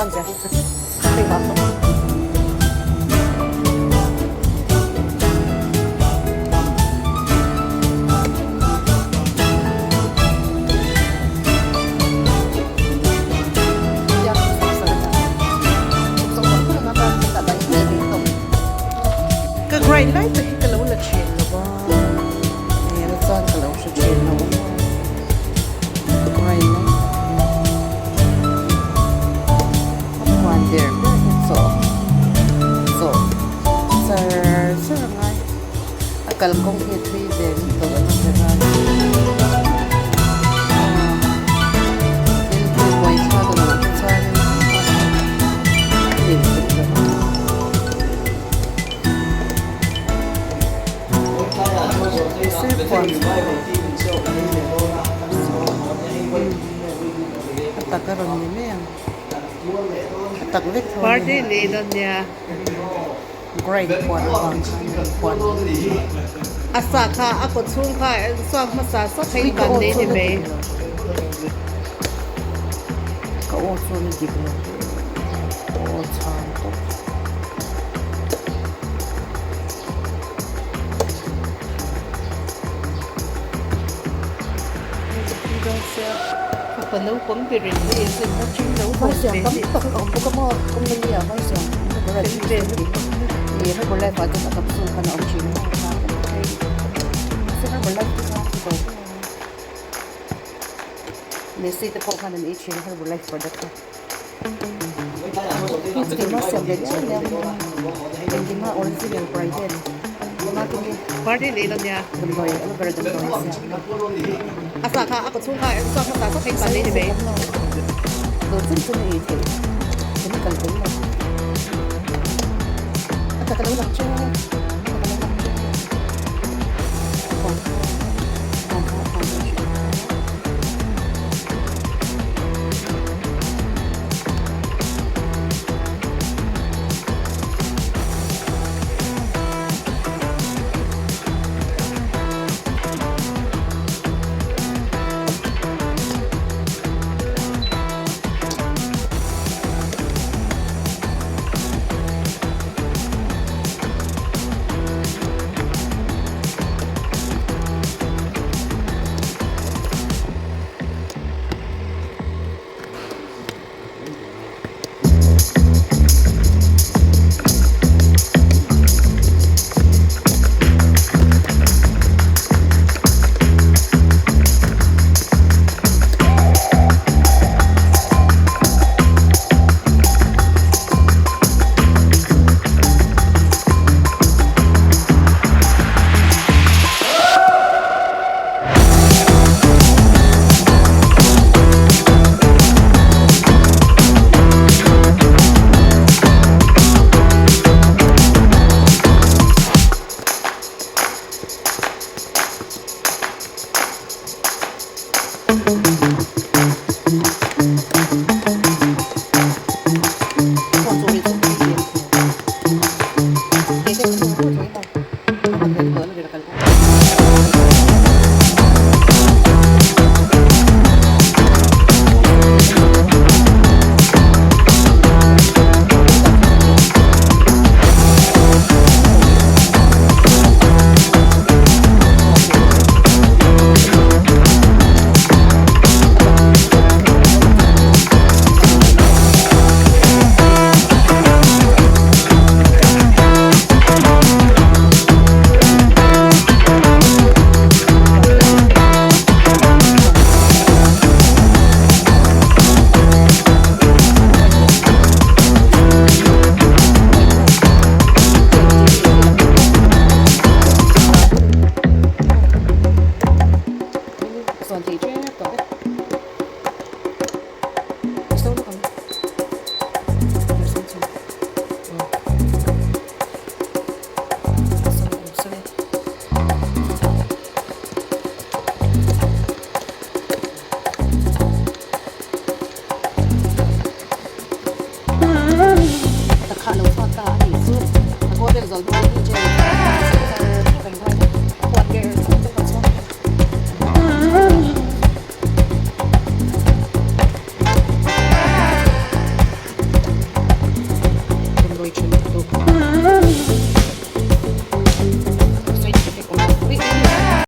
chuan che hei vang bawk. Ka grind lai tak hi ka lo la thin lo va, hei chuan ka lo hre thin lo a grind lai a phuan der ber hi chawh chawh char char a ngai a kalkawng hi a thui ve lutuk a ni ber a thil hi buai thlak a nih te chuan a lim theih loh a. A tak a rawn ni mai ang a tak vek tho a ni grape huan avang khan huan a sa kha a kaw chhung kha suak hmasa sawk hi ban nei ni mai. Ka aw chuan a dik lo ka aw chhang tawp. Fapa naupang ber in hei a zen a ṭing lo Vai siam tam tak a awm bawk a maw company ah vai siam ih herbalife ah chuan a capsule khan a awm thin a herbalife te kha to Messi te pawh khan an ei thin a herbalife product kha engkim a siam ve diam diam a engkim a original private Party nei lo nia. Damdawi aloe vera damdawi a siam. A sa kha a kaw chhung kha suak hmasa sawk hei ban nei ni mai. Dawr chen chen a ei theih chemical tel lo. A tak a lo lang teuh a, a tak a lo lang teuh a. Huan kha huan kha huan kha hrilh. Takha lo chhuak ta a nih chu a kawl vel zawlh hma hi.